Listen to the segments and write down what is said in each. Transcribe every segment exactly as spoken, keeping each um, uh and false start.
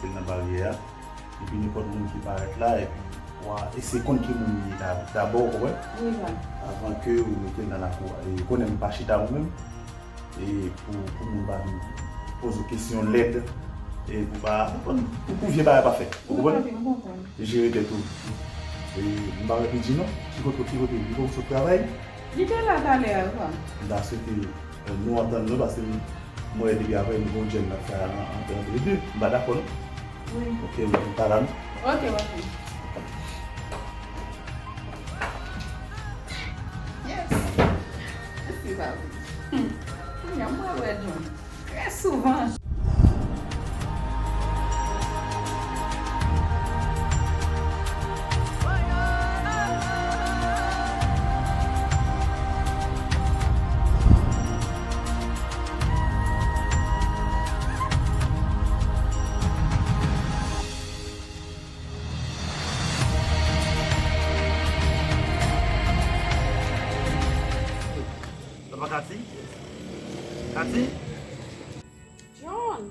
Nan baryè a, epi nenpòt moun ki parèt la, epi w a eseye konn ki moun li ye da- dabò, ou konprann? Wi, pa. Avan ke ou mete l nan lakou a. E konnen m pa chita mwen menm, e pou, pou moun pa vin poze w kesyon lèd, e pou pa, pou, pou, pou vye bagay pa fèt, ou konprann? Wi, pa, m konprann. Jere tèt ou. E m pa wè P J non. Ki kote, ki kote, ki kote w sot travay? Li te la talè a, pa. M ta swete, eh, nou antann nou, paske m, m wè depi apre nou gon djèm n ap fè a an, ant, ant nou de. M pa dakò non. Wi. Ok, m pa la non. Ok, ok. Yes. Mèsi, papi. Hmm. Kounye a, m pral wè John. Trè souvan. Papa Katy? Katy? John!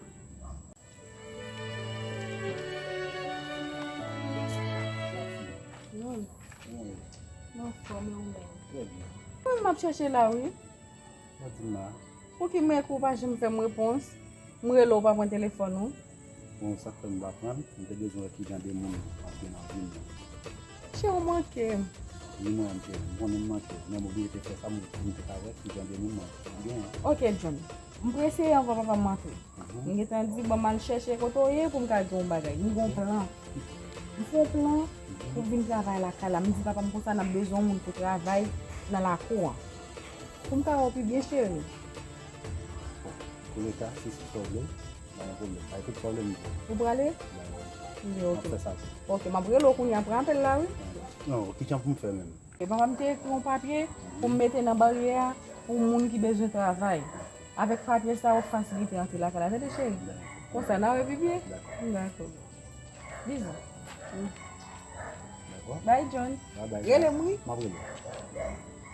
John. Wi. M anfòm, e ou menm? Trè byen. Mwen, m ap chèche la, wi. Sa di m la? Pouki m ekri w pa janm fè m repons? M rele w pa pran telefòn ou? Bon, sa k fè m pa pran l, m te bezwen wè ki jan de moun w ap gen nan vi m nan. Cheri, ou manke m. Wi, mwen menm, cheri, m konnen m manke w, men m oblije te fè sa, m, m te ka wè ki jan de moun mwen, mwen genyen. Ok, John. M prese anvan papa m antre. Mhm. M gentan di, "Ban m al chèche kote w ye pou m ka gen yon bagay." M gen yon plan. M fè yon plan pou m vin travay lakay la. M di papa m konsa n ap bezwen yon moun pou travay nan lakou an. Pou m ka wè w pi byen, cheri. Kounye a, si se sa w vle, pa gen pwoblèm. Pa gen tout pwoblèm. Ou prale? Wi, ok. M ap fè sa. Ok, m ap rele w kounye a, pran apèl la, wi. Non, ki jan pou m fè menm? E papa m te ekri yon papye pou m mete nan baryè a pou moun ki bezwen travay. Avèk papye sa, w ap fasilite antre lakay la. Tande, cheri? Konsa, n a wè pi byen? Dakò. Dakò. Bizou. Dakò. Bye, John. Bye bye. Rele m, wi. M ap rele w.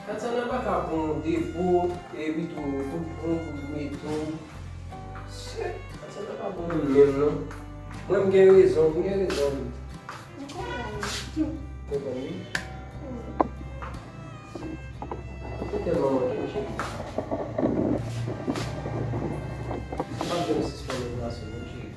Katyana pa ka pran yon depo, epi tou, tout bon pou meto. Shit, Katyana pa bon moun menm non. Mwen m gen rezon, m gen rezon wi. M konprann. Ou konprann wi? Ou tèlman manke m cheri. M p ap janm sispann anbrase w non cheri.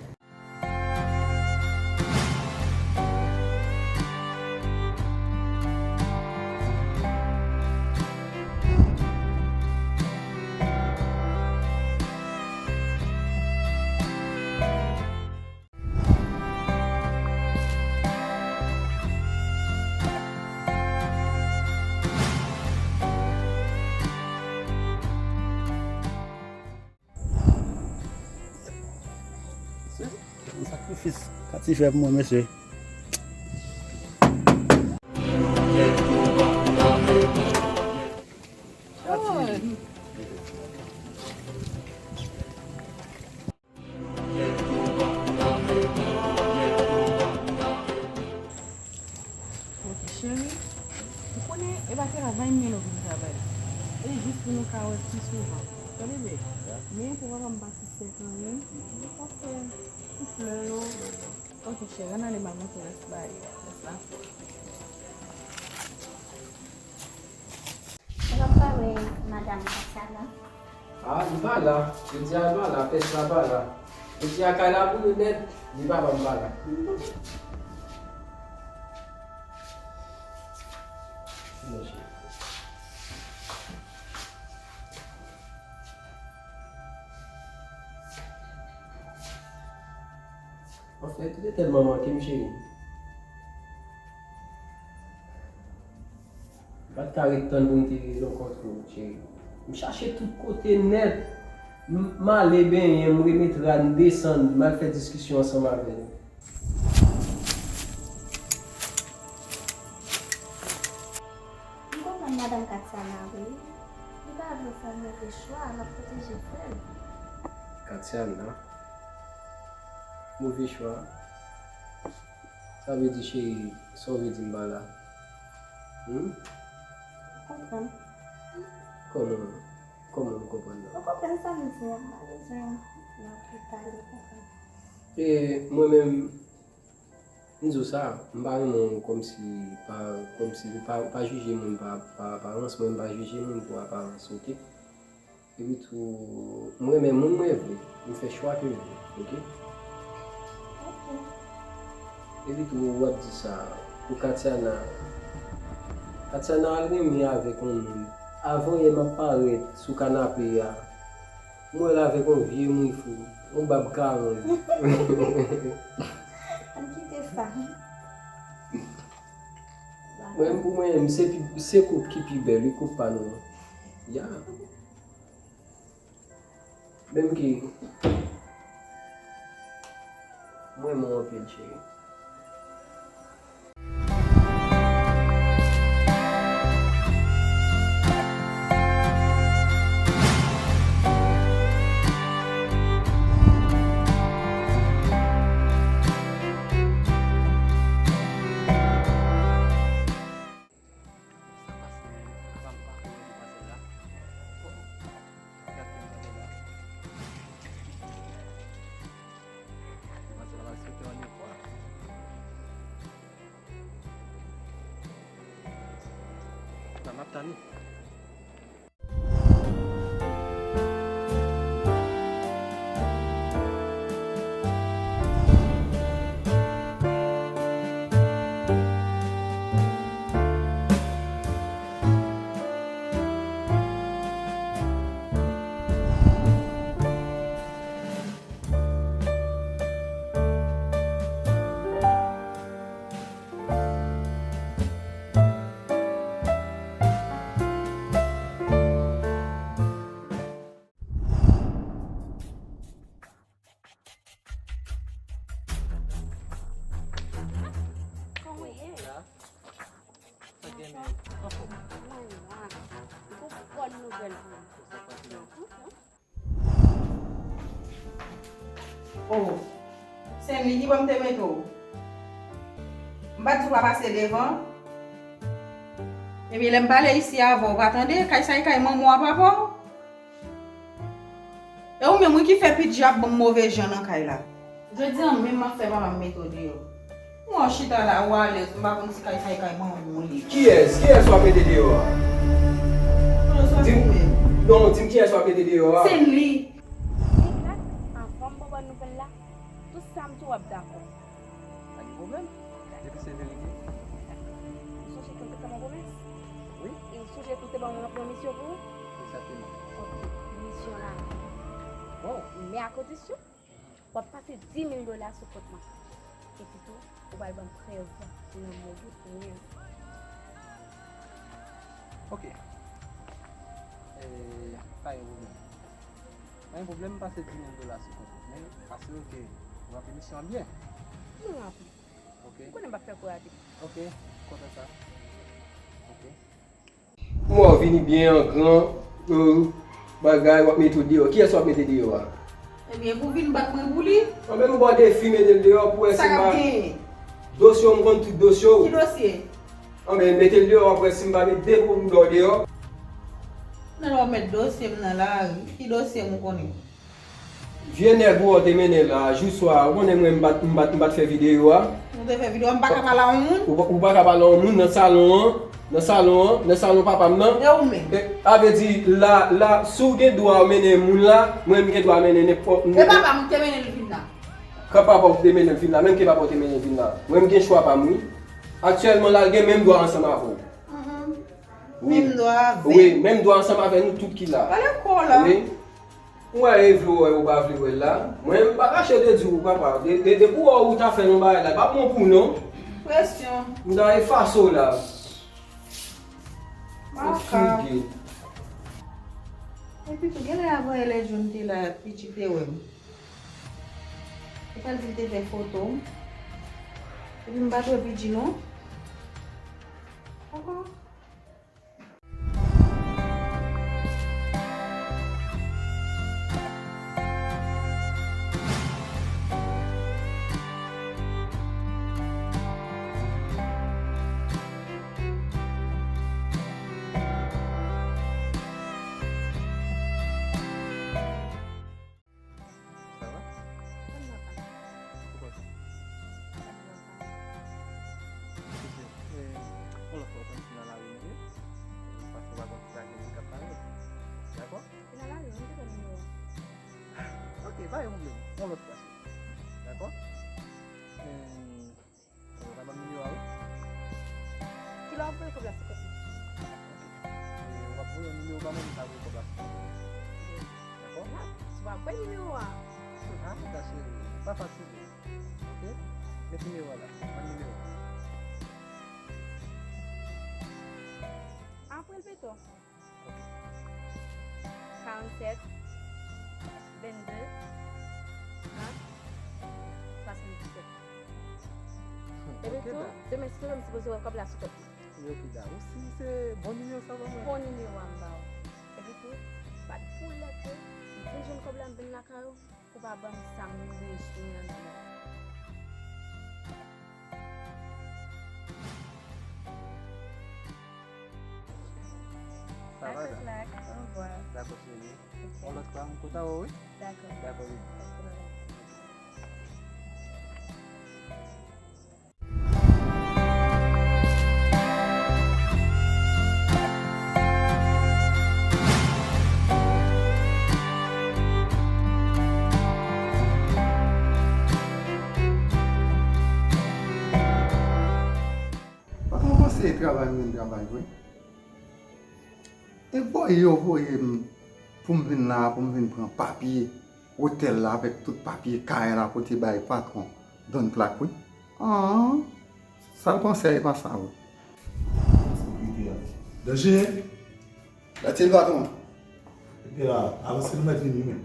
Se yon sakrifis Katy fè pou mwen, mesye. Ok, cheri, ou konnen e pa travay m mennen w vin travay. E jis pou nou ka wè pi souvan. Tande byen, men pou papa m pa sispèk anyen, w ap fè ti flè yo. Ok, cheri, ann ale m al montre w rès bagay yo, rès la. Mwen pa wè madanm Katyana. Ah, li pa la. Jodi a li pa la, pès la pa la. Jodi a kay la pou nou nèt, li pa ban m pa la. Non, cheri. Anfèt, ou te tèlman manke m, cheri. M pa t ka ret tann pou m te rankontre w, cheri. M chache tout kote nèt. M, m ale benyen, m remèt rad, m desann, m al fè diskisyon ansanm avè l. M konprann madanm Katyana, wi. Li pa vle fè yon move chwa, l ap pwoteje frè l. Katyana? Move chwa? Sa vle di, cheri, sa w vle di m pa la? Hmm? Ou konprann? Kòman, kòman m konprann nan? Ou konprann sa m di a, m pa bezwen nan pale, ou konprann? E mwen menm, m di w sa, m pa renmen w kòmsi, pa, kòmsi, pa, pa jije moun pa, pa aparans, mwen m pa jije moun pou aparans, oke? Epi tou, m renmen moun mwen vre. M fè chwa ke m vle, oke? Ok. Epi tou, w ap di sa pou Katiana. Katiana al renmen avèk yon moun. Avan yè m ap parèt sou kanape a. M wè l avèk yon vye mwifou, yon bab karann. Ann kite sa. Mwen, pou mwen, se pi, se koup ki pi bèl, wi, koup pa nou an. Ya. Menm ke mwen, mwen anpil, cheri. Sa pase menm, apa m pa konnen demwazèl la? Oh, gad demwazèl la. Demwazèl la pa respekte randevou a. Kounya m ap tann li. Kòman w ye? Sa gen men. Anfòm. Mwen la. Gon bòn nouvèl pou ou. Oh, Senli, ki bò m te mete w? M pa t di w pa pase devan? Ebyen, lè m pale isi avè w, w pa tande? Kay sa e kay manman w a papa w? E ou menm, wi, ki fè Pidji ap ban m move jan nan kay la. Jodi a menm, m ap fè papa m mete w deyò. Mwen chita la, ou alèz, m pa konn si kay sa e kay manman w li. Kiyès? Kiyès w ap mete deyò a? Di m, non, di m kiyès w ap mete deyò a? Senli. Egzak, avan m ba w bòn nouvèl la, tout sa m di w ap dakò. Pa gen pwoblèm. Depi se verite. Ou sonje ke m te fè w yon pwomès? Wi. E ou sonje ke w te ban mwen yon misyon pou ou? Egzakteman. Ok, misyon la. Bon. Men a kondisyon, w ap pase dis mil dola sou kont mwen. Epi tou, ou pral ban m prèv nan mògèt mwen an. Ok. E, pa gen pwoblèm. Pa gen pwoblèm, m pase dis mil dola sou kont ou. Men, asire w ke w ranpli misyon an byen. M ranpli. Ok. Ou konnen m p ap fè kou rate. Ok, m kontan sa. Ok. M wè w vini byen an gran, euh, bagay, w ap mete w deyò. Kiyès w ap mete deyò a? Ebyen, pou vin bat mwen pou li. Anben, m ba w defi, mete l deyò pou wè si m pa. Sa k ap genyen? Dosye w, m konn tout dosye w. Ki dosye? Anben, mete l deyò, w ap wè si m pa met de gwo bouda w deyò. Nan lè w ap met dosye m nan lari, ki dosye m ou konnen? Vye nèg ou a w te mennen la, jou swa a, ou konnen mwen m pa t, m pa t, m pa t fè videyo a. Ou te fè videyo a, m pa ka pale a yon moun? Ou, ou pa ka pale a yon moun nan salon an, nan salon an, nan salon papa m nan. E ou menm? E, a vle di, la, la, si w gen dwa mennen moun la, mwen m gen dwa mennen nenpòt moun. E papa m te mennen l vin la. Kan papa w te mennen l vin la, menm ke papa w te mennen l vin la. Mwen m gen chwa pa m, wi. Aktyèlman la, l gen menm dwa ansanm avè w. Mhm. Wi. Menm dwa avè l. Wi, menm dwa ansanm avè nou tout ki la. Pale kò w la. Wi. Mwen e vle w wè, ou pa vle wè l la. Mwen, m pa kache de di w, papa. De, de, depi w wè ou ta fè yon bagay la, pa bon pou w non. Presyon. M ta efase w la. Maka. Ou figi. Epi tou, genlè avan yè lè John te la, Pidji te wè m. Li pral di l te fè foto m. Epi m pa t wè Pidji non. Papa. Pa gen pwoblèm. Yon lòt fwa, cheri. Dakò? Em, ou ka ban m nimewo a, wi. Kilè w ap voye kòb la sou kont mwen? E, w ap voye yon nimewo ba mwen, m ka voye kòb la sou kont mwen. Dakò? Si w ap voye nimewo a. Ah, cheri, pa fatige. Ok? Met nimewo a la. Ban nimewo. Apre l pito. Ok. Karannset, vennde, trant, swasanndisèt. Epi tou, demen si Bondye vle m sipoze wè kòb la sou kont mwen. Yo pida. Ou si se bon nimewo sa ban mwen? Bon nimewo a m ba w. Epi tou, bat pou lè ke m vin jwenn kòb la, m vin lakay ou, pou w pa ban m sa m bezwen an non. Sa va, Zak? Dakò, cheri. Ok. Yon lòt fwa, m kontan wè w, wi. Dakò. Dakò, wi. Patwon panse travay m vin travay vre. E voye yo voye m pou m vin la, pou m vin pran papye otèl la avèk tout papye kay la pote bay patwon Don Plak wi. An, sa l panse a e pa sa wi. Danje! Gade l patwon. Epi la, avanse nou mèt vini men.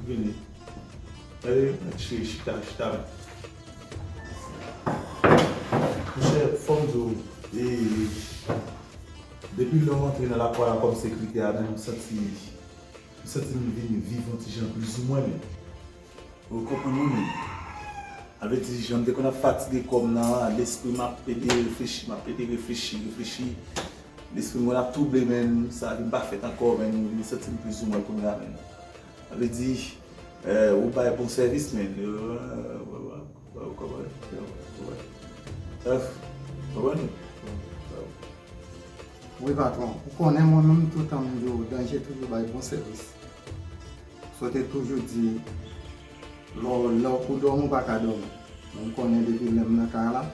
Vini. Gade, mèt chita, chita men. Monchè, fò m di w, e, depi lè w antre nan lakwa la kòm sekirite a, men m santi, m santi m vin viv yon ti jan plizoumwen men. Ou konprann mwen menm? Sa vle di, jan m te konn ap fatige kò m nan, lespri m ap plede reflechi, m ap plede reflechi, reflechi. Lespri m konn ap twouble, men sa vin pa fèt ankò, men m santi m plizoumwen kounye a, men. Sa vle di, eh, ou bay bon sèvis, men. Eh, ou konprann? Ou konprann? Wi, patwon. Ou konnen mwen menm, toutan m di w, Danje toujou bay bon sèvis. Sa w te toujou di, lè w, lè w pou dòmi, ou pa ka dòmi. Men m konnen depi lè m nan kay la,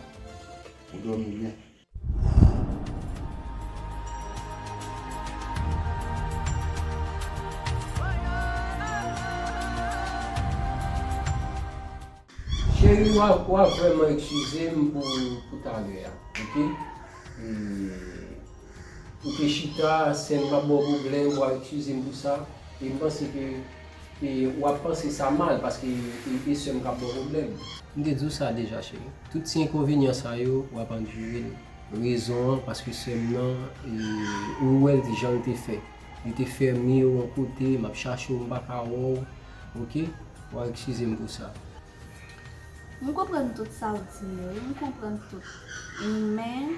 ou dòmi byen. Cheri, w a, w a vrèman eskize m pou, pou talè a, oke? E, ou te chita, sè m pa ba w pwoblèm, w a eskize m pou sa. E m panse ke, e, w ap panse sa mal, paske e, e sè m k ap ba w pwoblèm. M te di w sa deja, cheri. Tout ti enkonvenyan sa yo, w ap andire l. Rezon an, paske sè m nan, e, ou wè l jan l te fè. Li te fèmen yon kote, m ap chache w, m pa ka wè w. Oke? W a eskize m pou sa. M konprann tout sa w di yo, wi, m konprann tout. Men,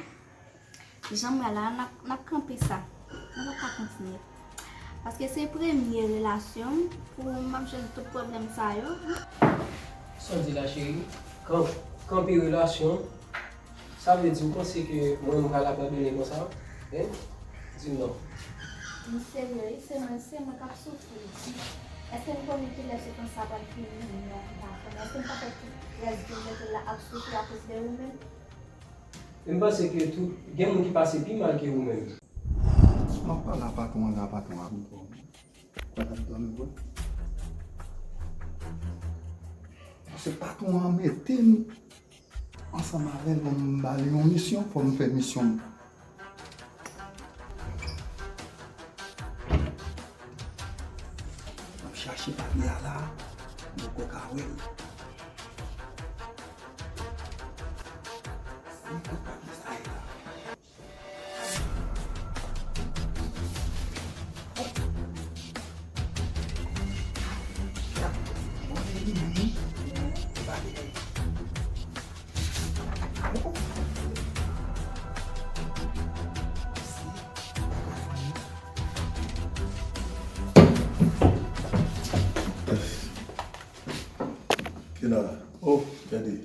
jan m wè la, n ap, n ap kanpe sa. Nou p ap ka kontinye. Paske se premye relasyon m pou m ap jwenn tout pwoblèm sa yo. Sa w di la, cheri? Kan-, kanpe relasyon? Sa vle di ou panse ke mwen, m pral abandone konsa? Hein? Di m non. M serye, wi, se mwen, se mwen k ap soufri. Èske m konnen kilè soufrans sa pral fini? Non, m pa konnen. Èske m pa fè tout rès vi m mete la ap soufri akoz de ou menm? E m panse ke tout, gen moun ki pase pi mal ke ou menm. M ap pale a patwon an la, patwon an ap dòmi. Patwon ap dòmi vre. Paske patwon an mete m ansanm avè l pou m ba li yon misyon, fò m fè misyon m. M ap chache papye a la, m poko ka wè l. Mwen kot papye sa ye la? Ki la? Oh, gade.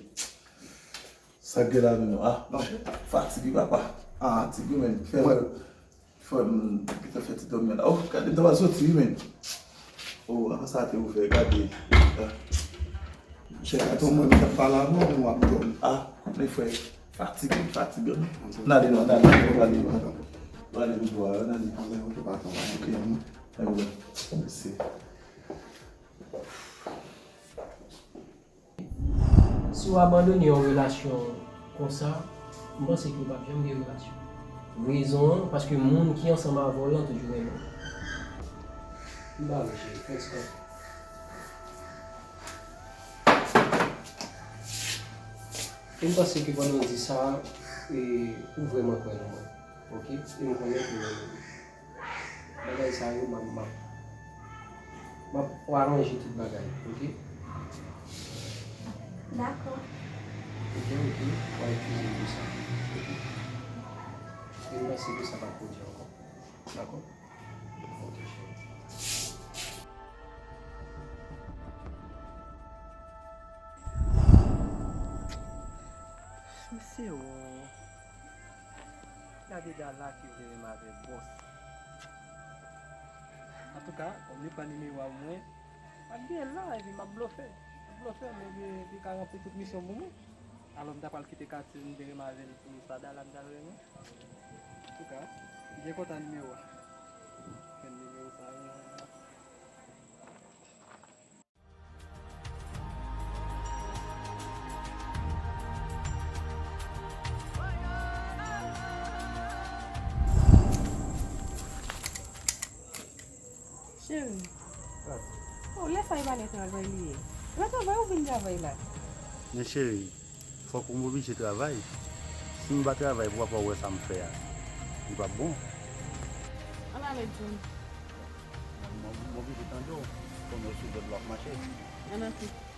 Sa k gen la menm? Ah, monchè, fatige, papa. Ah, fatige, men. Fè, fè, m gentan fè ti dòmi la. Oh, gade, m ta pral soti, wi, men. Oh, apa sa te ouvè, gade. Ah. Chè, atò mwen, m t ap pale avè w, w ap dòmi. Ah, men frè, fatige, fatige. N ale non, n ale, n ale. N ale, n ale. Ok, ok, pa tann, pa tann. Ok, mèsi. Si w abandone yon relasyon konsa, m panse ke w p ap janm gen relasyon. Rezon an, paske moun ki ansanm avè w lan toujou renmen w. M ba w, cheri, thanks God. E m panse ke pandan w di sa, e, ou vrèman kwè nan mwen, oke? E m konnen ke bagay sa yo, m ap, m ap, m ap aranje tout bagay, oke? Dakò. Oke, oke, w a eskize m pou sa, oke? E m panse ke sa p ap pwodui ankò, dakò? Oke, cheri. Mesye, o. Gade Dala ki vle menm avè bòs. Antouka, kòm li pran nimewo a mwen, m ap gen la, epi m ap blofe. M ap blofe, men li, li ka ranpli tout misyon pou mwen. Alò, m ta pral kite katye m te renmen avè l pou sa Dala m t al renmen. Antouka, m byen kontan nimewo a. Fè nimewo sa, Cheri. Oh, lè sa e pa lè travay li ye. Lè travay ou vin travay la. Men cheri, fòk ou oblije travay. Si m pa travay pou papa w wè sa m fè a, li p ap bon. Ann ale, Jun. Mwen, mwen oblije tande w, konnen w sou dwèt la w ap mache. Ann antre.